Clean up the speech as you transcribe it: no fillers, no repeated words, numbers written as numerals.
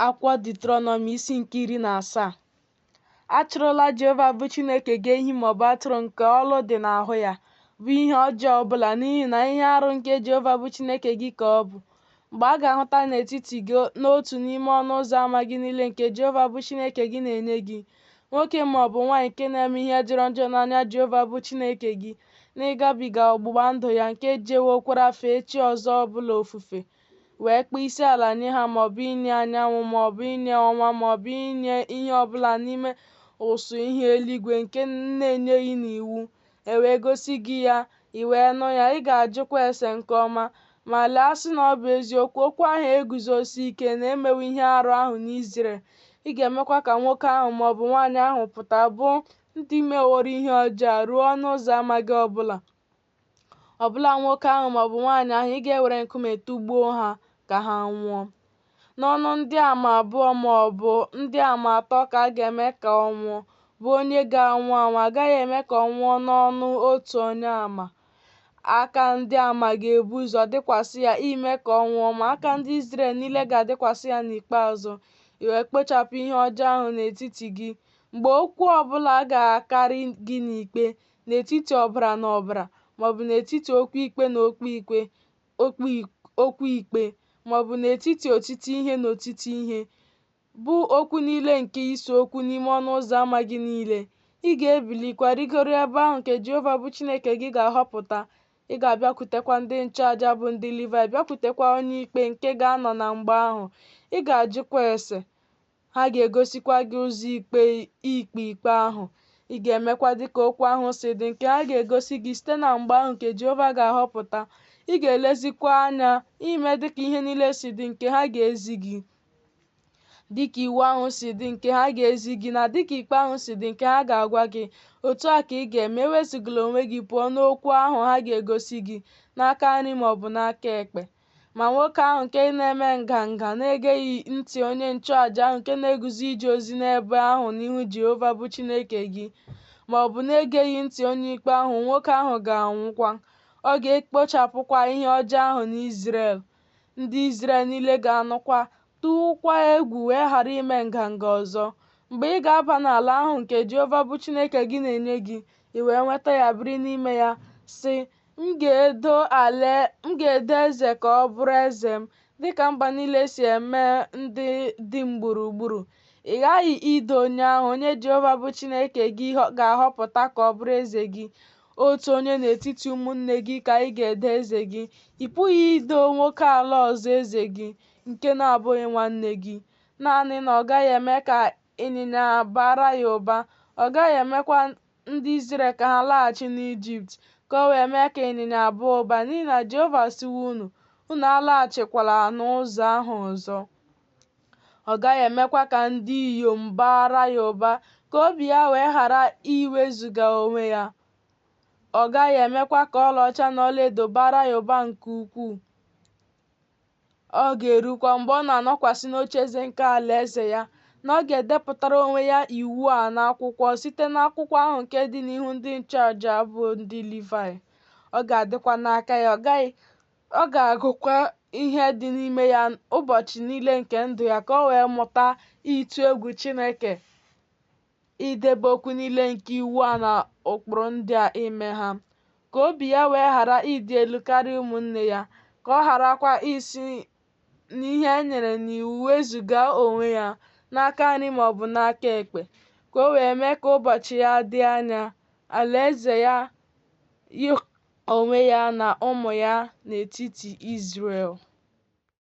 Akwụkwọ Deuterọnọmi isi nke 17. Achụrụla Jehova bụ Chineke gị ehi maọbụ atụrụ nke olu dị n'ahụ ya, bụ ihe ọjọọ ọbụla, n'ihi na ihe arụ nke Jehova bụ Chineke gị ka ọ bụ. Mgbe a ga-ahụta n'etiti gị n'otu n'ime ọnụ ụzọ ama gị niile nke Jehova bụ Chineke gị na-enye gị, nwoke ma ọ bụ nwaanyị nke na-eme ihe jọrọ njọ n'anya Jehova bụ Chineke gị, n'ịgabiga ọgbụgba ndụ ya, nke jewokwara fee chi ọzọ ọbụla ofufe, wee kpọọ isiala nye ha, maọbụ inye anyanwụ, maọbụ inye ọnwa, maọbụ inye ihe ọbụla n'ime ụsụụ ihe eluigwe nke m na-enyeghị n'iwu, e wee gosi gị ya, i wee nụ ya, ị ga-ajụkwa ese nke ọma. Ma lee, a sị na ọ bụ eziokwu, okwu ahụ eguzosie ike na e mewo ihe arụ ahụ n'Izrel, ị ga-emekwa ka nwoke ahụ ma ọ bụ nwaanyị ahụ pụta, bụ ndị meworo ihe ọjọọ a, ruo ọnụ ụzọ ama gị ọbụla. Ọbụla nwoke ahụ ma ọ bụ nwaanyị ahụ, ị ga-ewere nkume tụgbuo ha ka ha nwụọ. N'ọnụ ndị ama abụọ ma ọ bụ ndị ama atọ ka a ga-eme ka ọ nwụọ, bụ onye ga-anwụ anwụ, a gaghị eme ka ọ nwụọ n'ọnụ otu onye ama. Aka ndị ama ga-ebu ụzọ dịkwasị ya ime ka ọ nwụọ, ma aka ndị Izrel niile ga-adịkwasị ya n'ikpeazụ, i wee kpochapụ ihe ọjọọ ahụ n'etiti gị. Mgbe okwu ọ bụla ga-akarị gị n'ikpe, n'etiti ọbara na ọbara, maọbụ n'etiti okwu ikpe na okwu ikpe, maọbụ n'etiti otiti ihe na otiti ihe, bụ okwu niile nke ise okwu n'ime ọnụ ụzọ ama gị niile. Ị ga-ebilikwa rịgoro ebe ahụ nke Jehova bụ Chineke gị ga-ahọpụta. Ị ga-abịakwutekwa ndị nchụaja bụ ndị Livaị, bịakwutekwa onye ikpe nke ga-anọ na mgbe ahụ. Ị ga-ajụkwa ese. Ha ga-egosikwa gị ụzọ ikpe ikpe ikpe ahụ. Ị ga-emekwa dịka okwu ahụ si dị, nke ha ga-egosi gị site na mgbe ahụ nke Jehova ga-ahọpụta. Ị ga-elezikwa anya ime dịka ihe niile si dị nke ha ga-ezi gị, dịka iwu ahụ si dị nke ha ga-ezi gị, na dịka ikpe ahụ si dị nke ha ga-agwa gị. Otu a ka ị ga-eme, ewezugala onwe gị pụọ n'okwu ahụ ha ga-egosi gị, n'aka nri ma ọ bụ n'aka ekpe. Ma nwoke ahụ nke na-eme nganga na-egeghị ntị onye nchụaja ahụ nke na-eguzo ije ozi n'ebe ahụ n'ihu Jehova bụ Chineke gị, ma ọ bụ na-egeghị ntị onye ikpe ahụ, nwoke ahụ ga-anwụkwa. Ọ ga-ekpochapụkwa ihe ọjọọ ahụ n'Izrel. Ndị Izrel niile ga-anụkwa, tụọkwa egwu wee ghara ime nganga ọzọ. Mgbe ị ga-aba n'ala ahụ nke Jehova bụ Chineke gị na-enye gị, i wee nweta ya biri n'ime ya, sị, M ga-edo eze ka ọ bụrụ eze m, dị ka mba niile si eme ndị dị m gburugburu. Ị ghaghị ido onye ahụ, onye Jehova bụ Chineke gị ga-ahọpụta ka ọ bụrụ eze gị. Otu onye n'etiti ụmụnne gị ka ị ga-edo eze gị. Ị pụghị ido nwoke ala ọzọ eze gị, nke na-abụghị nwanne gị. Naanị na ọ gaghị eme ka ịnyịnya baara ya ụba, ọ gaghị emekwa ndị Izrel ka ha laghachi n'Ijipt, ka o wee mee ka ịnyịnya baa ụba, n'ihi na Jehova asịwo unu, Unu alaghachikwala n'ụzọ ahụ ọzọ. Ọ gaghị emekwa ka ndị inyom baara ya ụba, ka obi ya wee ghara iwezuga onwe ya. Ọ gaghị emekwa ka ọlaọcha na ọlaedo baara ya ụba nke ukwuu. Ọ ga-erukwa mgbe ọ na-anọkwasị n'ocheeze nke alaeze ya, na ọ ga-edepụtara onwe ya iwu a n'akwụkwọ site n'akwụkwọ ahụ nke dị n'ihu ndị nchụaja bụ ndị Livaị. Ọ ga-adịkwa n'aka ya, ọ ga-agụkwa ihe dị n'ime ya ụbọchị niile nke ndụ ya, ka o wee mụta ịtụ egwu Chineke, idebe okwu niile nke iwu a na ụkpụrụ ndị a ime ha, ka obi ya wee ghara ịdị elu karịa ụmụnne ya, ka ọ gharakwa isi n'ihe e nyere n'iwu wezụga onwe ya n'aka nri ma ọ bụ n'aka ekpe, ka o wee mee ka ụbọchị ya dị anya, alaeze ya, ya onwe ya na ụmụ ya n'etiti Izrel.